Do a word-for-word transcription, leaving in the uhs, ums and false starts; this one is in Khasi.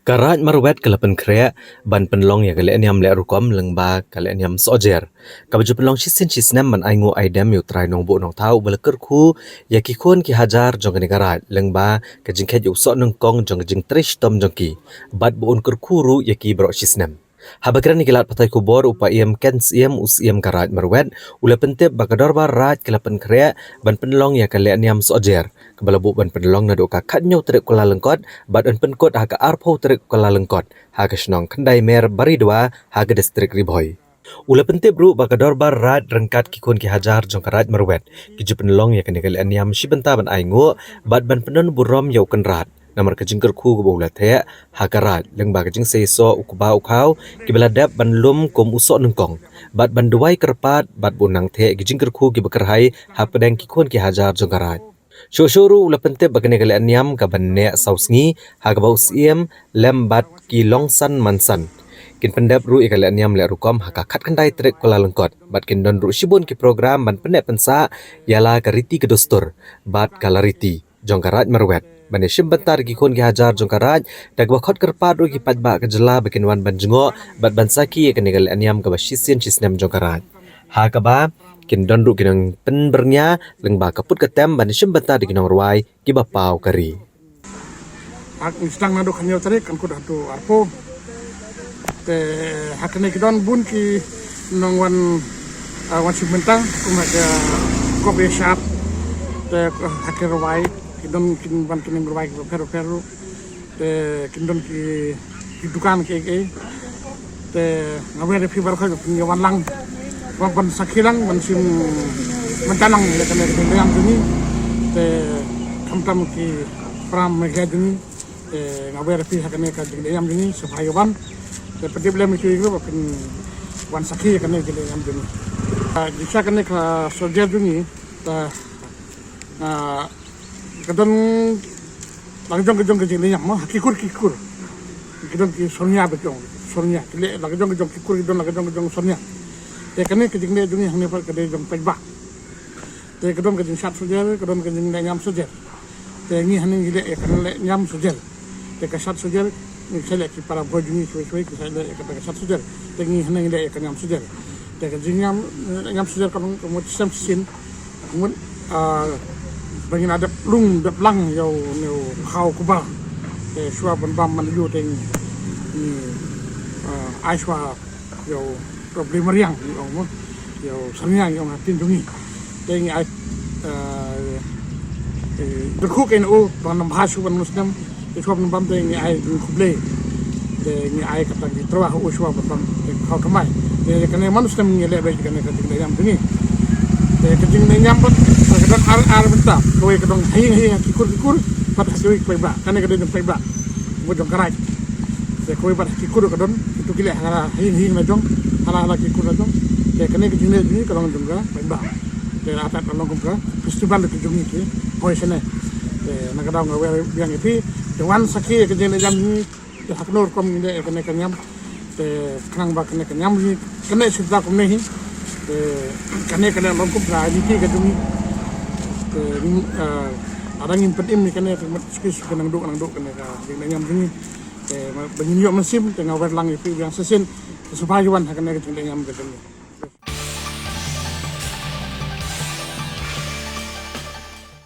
Ka Raid Marwet ka la pynkhreh ban pynlong ïa ka lehniam lehrukom lyngba ka lehniam Sohjer, kaba ju pynlong shisien shisnem ban ainguh aidem ïa u Trai Nongbuh Nongthaw uba la kyrkhu ïa ki khun ki hajar jong kane ka raid lyngba ka jingkheit ïa u sohnyngkong jong ka jingtrei shitom jong ki, bad ba un kyrkhu ruh ïa ki baroh shisnem. Haba kren ïa ki lad pathai khubor, u Paiem Ken Syiem, u Syiem ka Raid Marwet, u la pyntip ba ka Dorbar Raid ka la pynkhreh ban pynlong ïa ka lehniam Sohjer, kaba la buh ban pynlong naduh ka khathynñiew tarik Kyllalyngkot bad yn pynkut ha ka arphew tarik Kyllalyngkot ha ka shnong Khyndai Mer Baridua ha ka distrik Ri Bhoi. U la pyntip ruh ba ka Dorbar Raid ryngkat ki khun ki hajar jong ka Raid Marwet ki ju pynlong ïa kane ka lehniam shi bynta ban ainguh bad ban pyndonburom ïa u Kynrad namar ka jingkyrkhu kaba u la theh ha ka raid lyngba ka jingseisoh u kba u khaw kiba la dep ban lum kum u sohnyngkong, bad ban duwai kyrpad bad ba un nang theh ki jingkyrkhu kiba kyrhai hapdeng ki khun ki hajar jong ka raid. Shuh shuh ruh u la pyntip ba kane ka lehniam ka ban neh saw sngi, ha kaba u Syiem lem bad ki longsan mansan kin pyndep ruh ïa ka lehniam lehrukom ha ka khatkhyndai tarik Kyllalyngkot, bad kin don ruh shibun ki program ban pynneh pynsah ïa la ka riti ka dustur bad ka lariti jong ka Raid Marwet ban ïashim bynta da ki khun ki hajar jong ka raid, da kaba khot kyrpad ruh ïa ki paidbah ka jylla ba kin wan ban jngoh bad ban sakhi ïa kane ka lehniam kaba shisien shisnem jong ka raid, ha kaba kin don ruh ki nongpynbyrngia lyngba ka put ka tem ban ïashim bynta da ki nongrwai kiba paw ka ri. Ngi sdang naduh khathynñiew tarik, kan kut haduh arphew. Te ha kane ki don bun ki nongwan, ah, wan shim bynta kum ha ka kop ïa shad. Te ha ki rwai ki don, kin wan ki nongrwai kiba pher pher ruh. Te kin don ki, ki dukan kiei kiei. Te nga wer ïa phi baroh ba phin ïa wan lang, wan ban sakhi lang, ban shim bynta lang ïa kane ka jinglehniam jong ngi. Te khamtam ki para Meghalaya jong ngi. Te nga wer ïa phi ha kane ka jinglehniam jong ngi, sngewbha ïa wan. Te pyntip lem ïa ki ruh ba phin wan sakhi ïa kane ka jinglehniam jong ngi. Ah, jingshisha kane ka Sohjer jong ngi, te, ah, ka don la ka jong ka jong ka jinglehniam, mo, ha ki kur ki kur. Ki don ki sornia ba jong, sornia. Ki leh la ka jong ka jong ki kur, ki don la ka jong ka jong sornia. Te kane ka jingleh jong ngi hangne pat ka dei jong paidbah. Te ka don ka jingshad Sohjer, ka don ka jinglehniam Sohjer. Te ngi hangne ngi leh ïa ka lehniam Sohjer. Te ka shad Sohjer ngi sa leh, ki para Bhoi jong ngi shwei shwei ki sa leh ïa ka, ka shad Sohjer. Te ngi hangne ngi leh ïa ka niam Sohjer. Te ka jingniam, eh, niam Sohjer ka long ka mut shisien shisien. Ka mut, ah, ba ngin ïa dep lung dep lang ïa une u khaw kba. Te shuwa ban bam ban ïuh te ngi, ngi, ah, ai shuwa ïa u, ïa u Blei Mariang, ïa u, ïa u Syrniang, ïa u ha ktien jong ngi. Te ngi ai, eh, eh, kyrkhu ïa u ba ngin ym bha shuh ban lut snem. Te shuwa ban bam te ngi ai khublei. Te ngi ai kata ki tyrwa ha u shuwa ban bam te khaw thymmai. Te kane man u snem ngi leh beit kane ka jinglehniam jong ngi. Te ka jinglehniam pat ka don ar, ar bynta. Kawei ka don ha ïing ha ïing, ha ki kur ki kur, bad ha kiwei ki paidbah. Kane ka dei jong paidbah, mut jong ka raid. Te kawei pat ha ki kur ka don, kitu ki leh ha la ha ïing ha ïing la jong, ha la ha la ki kur la jong. Te kane ka jingleh jong ngi ka long jong ka paidbah. Te la tat la long kum ka festival ka jong ngi ki Bhoi shane. Te na ka daw nga wer biang ïa phi, te wan sakhi ïa ka jinglehniam jong ngi, te ha kano rukom ngi leh ïa kane ka niam. Te khnang ba kane ka niam jong ngi kan neh shisha kumne hi. Te kane ka leh long kum ka identity ka jong ngi. Te, eh, lada ngim pynim ïa kane ka mut shisha ka nang duh, ka nang duh kane ka jinglehniam jong ngi. Te ba ngin ïoh mynsiem, te nga wer lang ïa phi biang shisien. Te sngewbha ïa wan ha kane ka jinglehniam ka jong ngi.